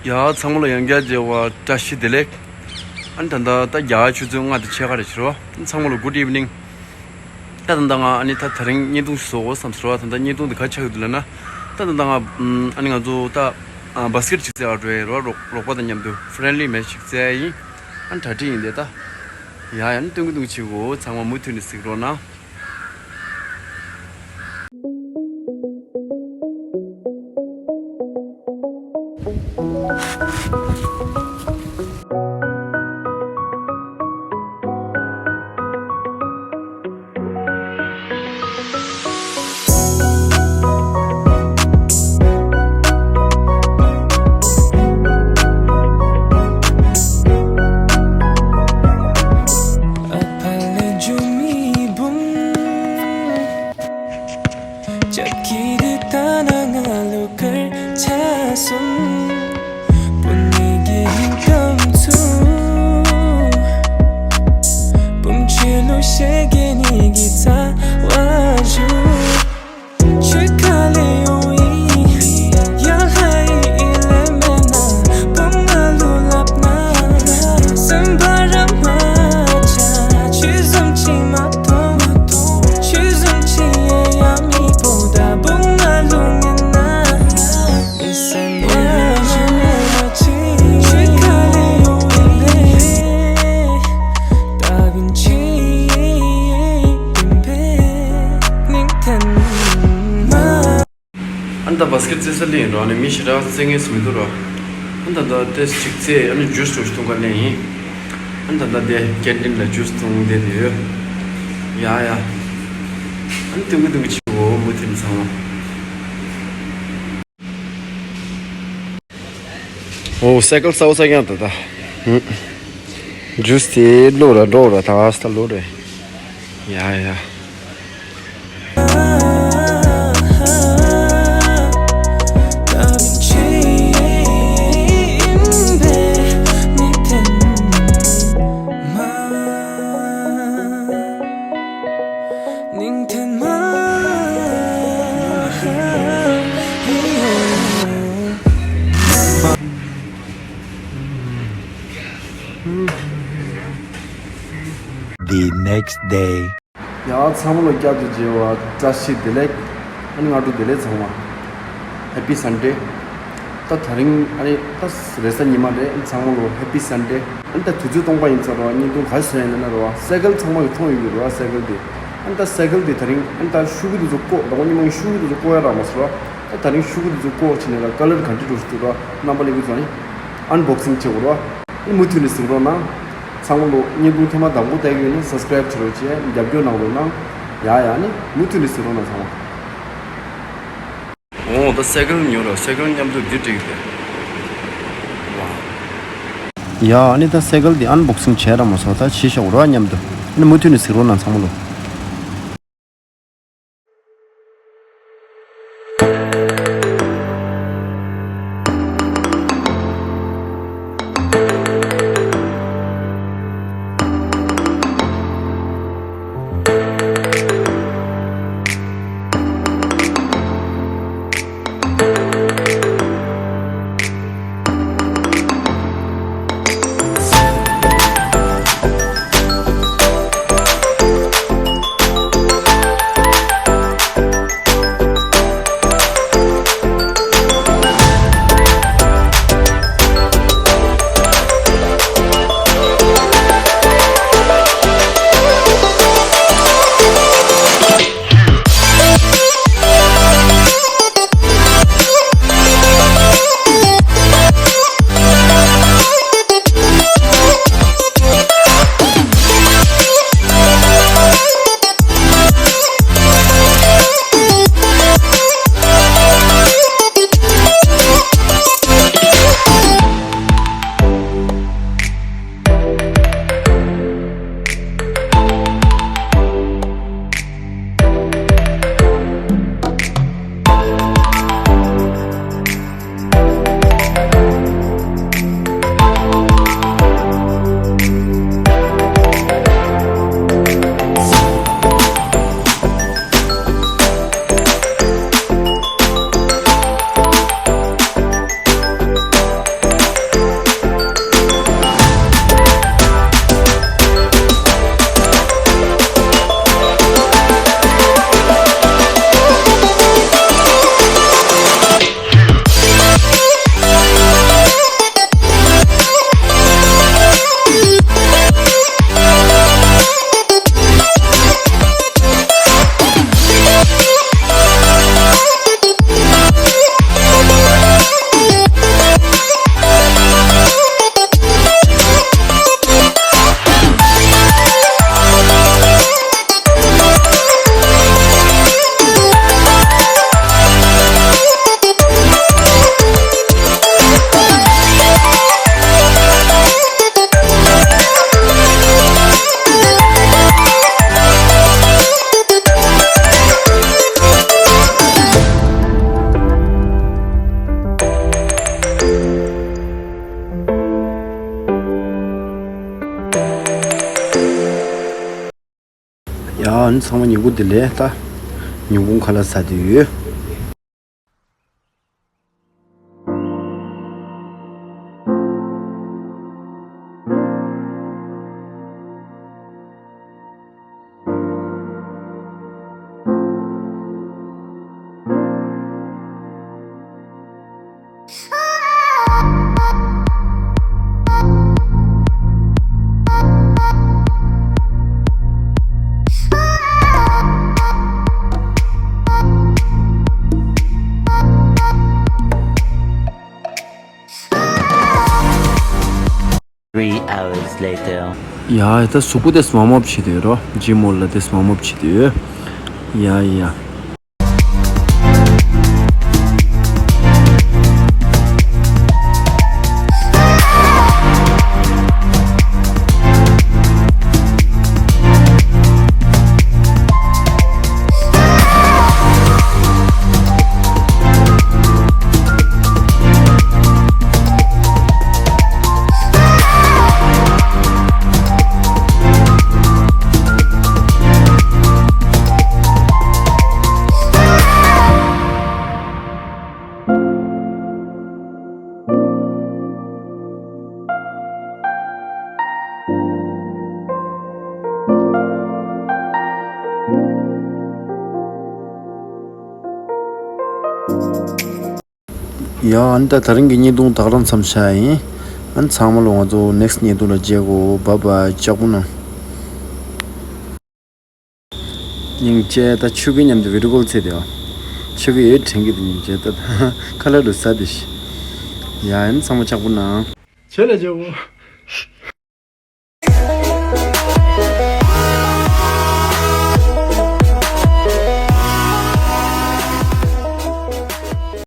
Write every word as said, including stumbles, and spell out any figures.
ཡ་ཚང་མ་ལ་ཡང་བསྐྱར་མཇལ་བ་བཀྲ་ཤིས་བདེ་ལེགས། ཨ་ནི་ད་ལྟ་ད་རྒྱ་གར་ཆུ་ཚོད་ལྔ་དང་ཕྱེད་ཀ་རེད་ཤག་རོ། ཚང་མ་ལ་good evening། ད་ད་ལྟ་ང་ཨ་ནི་ད་དེ་རིང་བརྙན་ཐུང་ཞིག་བཟོ་དགོས་བསམ་སོང་རོ། ད་ལྟ་བརྙན་ཐུང་དེ་ག་ཆགས་ཡོད་འདུག་ལབ་ན། ད་ད་ལྟ་ང་ཨ་ནི་ང་ཚོ་ད་བ་སི་ཀེཊ་ཅིག་རྩེ་ཡག་འགྲོ་ཡི་རོ། རོགས་རོགས་པ་དང་མཉམ་དུ་friendly match་ཅིག་རྩེ་ཡ་ཡིན། ཨ་ནི་གྲ་སྒྲིག་ཡིན་དེ་ད། ཡ་ཡ་ནི་སྟོན་གི་འདུག་བྱེད་དགོས། ཚང་མ་མུ་མཐུད་ནས་གཟིགས་རོགས་གནང་། ཕ་ལས་འཇུ་མི་བུམ། ཅག་གི་དེ་ལྟ་ན་ང་ལུ་ཀར་ཆ་སོང་། བུ་ནི་གི་ཧིང་གཏམ་ཚུ། བུམ་ཆེ་ལུ་ཤེ་གི་ནི་གི་ཚ་བ་ཞུ། ཆུ་ཁ་ལེ་ཡོང་ཡི་ཡ་ཧ་ཡི་ལེ་མེ་ན། བུམ་ང་ལུ་ལབ་ན་སེམས་པ་ར་མ་ཆ། ཆུ་ཟམ་ཆི་མ་ཐོང་། ཆུ་ཟམ་ཆི་ཡེ་ཡ་མི་པོ་ད་བུམ་ང་ལུ་ངན་ན། ཨ་ནི་ད་བ་སི་ཀེཊ་རྩེ་ས་ལེན་རོ། ཨ་ནི་མི་ཞེ་དྲག་རྩེ་མཁན་སུ་མི་འདུག་རོ། ཨ་ནི་ད་ད་ཏེས་ཅིག་རྩེ། ཨ་ནི་ཇུས་འདྲ་བོ་ཞིག་འཐུང་ག་ལེན་ཡིན། ཨ་ནི་ད་ད་དེ་ཀེན་ཊིན་ལ་ཇུས་འཐུང་བསྡད་དེ་ཡོད། ཡ་ཡ། ཨ་ནི་སྟོན་གི་འདུག་གི་བྱེད་དགོས་མུ་མཐུད་ཚང་མ། ཨོ་སའི་ཀལ་ས་འོ་ས་ཀྱང་ད་ད། ཧུམ། ཇུས་དེ་བླུག་ར་འགྲོ་ར་ད་ཨ་སྟ་བླུག་རེ། ཡ་ཡ། The next day. ཡ་ཚང་མ་ལ་བསྐྱར་དུ་མཇལ་བ་བཀྲ་ཤིས་བདེ་ལེགས། ཨ་ནི་སྔ་དྲོ་བདེ་ལེགས་ཚང་མ། Happy Sunday། ད་ད་རིང་ཨ་ནི་ད་རེས་གཟའ་ཉི་མ་རེད། ཚང་མ་ལ་Happy Sunday། ཨ་ནི་ད་དུས་ཚོད་སྟོང་པ་ཡིན་ཙང་ར་བ་བརྙན་ཐུང་ག་རེ་བཟོ་ཡིན་ལབ་ན་ར་བ་སའི་ཀལ་ཚང་མ་གི་མཐོང་ཡོད་ཀྱི་ར་བ་སའི་ཀལ་དེ། ཨ་ནི་ད་སའི་ཀལ་དེ་ད་རིང་ཨ་ནི་ད་ཤུ་གུ་དེ་ཚོ་བཀོག་ད་གོ་ཉི་མ་གི་ཤུ་གུ་དེ་ཚོ་བཀོག་ཡ་རག་མ་སོང་ར། ད་ད་རིང་ཤུ་གུ་དེ་ཚོ་བཀོག་བྱས་ནས་ར་ཀ་ལར་ག་འདྲ་འགྲོ་སྲིད་འདུག་ར་རྣམ་པ་ལེགས་ཀྱི་ཚོ་ནི་ཨན་བོག་སིང་བྱེད་དགོས་ར་བ། ཨ་ནི་མུ་མཐུད་ནས་གཟིགས་རོགས་གནང་། ཚང་མ་ལོ་བརྙན་ཐུང་ཐེངས་མ་དང་པོ་ལྟ་གི་ཡོད་ན་སབ་སི་ཀ་རེབ་བྱེད་རོགས་བྱས། རྒྱབ་སྐྱོར་གནང་རོགས་གནང་། ཡ་ཡ་ནི་མུ་མཐུད་ནས་གཟིགས་རོགས་གནང་ཚང་མ། འོ་ད་སའི་ཀལ་ཉོ་རོགས། སའི་ཀལ་མཉམ་དུ་འདི་སྒྲིག་སྟེ། ཡ་ཨ་ནི་ད་སའི་ཀལ་འདི་ཨན་བོག་སིང་བྱས་ར་མ་སོང་། ད་བྱེད་ཤོག་རོགས་མཉམ་དུ། ཨ་ནི་མུ་མཐུད་ནས་གཟིགས་རོགས་གནང་ཚང་མ་ལོ། ཚང་མ་ཉིན་གུང་བདེ་ལེགས། ད་ཉིན་གུང་ཁ་ལག་ཟ་དུས་ཡོད། Three hours later. ཡ་ད་གཟུགས་པོ་དེ་སྨོ་མོ་བྱེད་དུས་རོ། ཇི་མོ་ལ་དེ་སྨོ་མོ་བྱེད་དུས། ཡ་ཡ། ཡ། ཨ་ནི་ད་དེ་རིང་གི་བརྙན་ཐུང་ད་ག་རང་མཚམས་བཞག་ཡིན། ཨ་ནི་ཚང་མ་ལ་ང་ཚོ་ནེགསི་བརྙན་ཐུང་ལ་མཇལ་གོ། བཱའི་བཱའི། ལྕགས་པོ་ན། སྙིང་རྗེ། ད་ཆོས་སྐྱིད་མཉམ་དུ་བི་ཌིའོ་ཀོལ་བྱས་ཏེ་ཡོད། ཆོས་སྐྱིད་ཡོད་དྲན་གྱི་འདུག་སྙིང་རྗེ། ད་ཁ་ལག་རུ་ཟ་དེ་ཤི། ཡ། ཨ་ནི་ཚང་མ་ལྕགས་པོ་ན། བྱས་ལ་བྱའོ།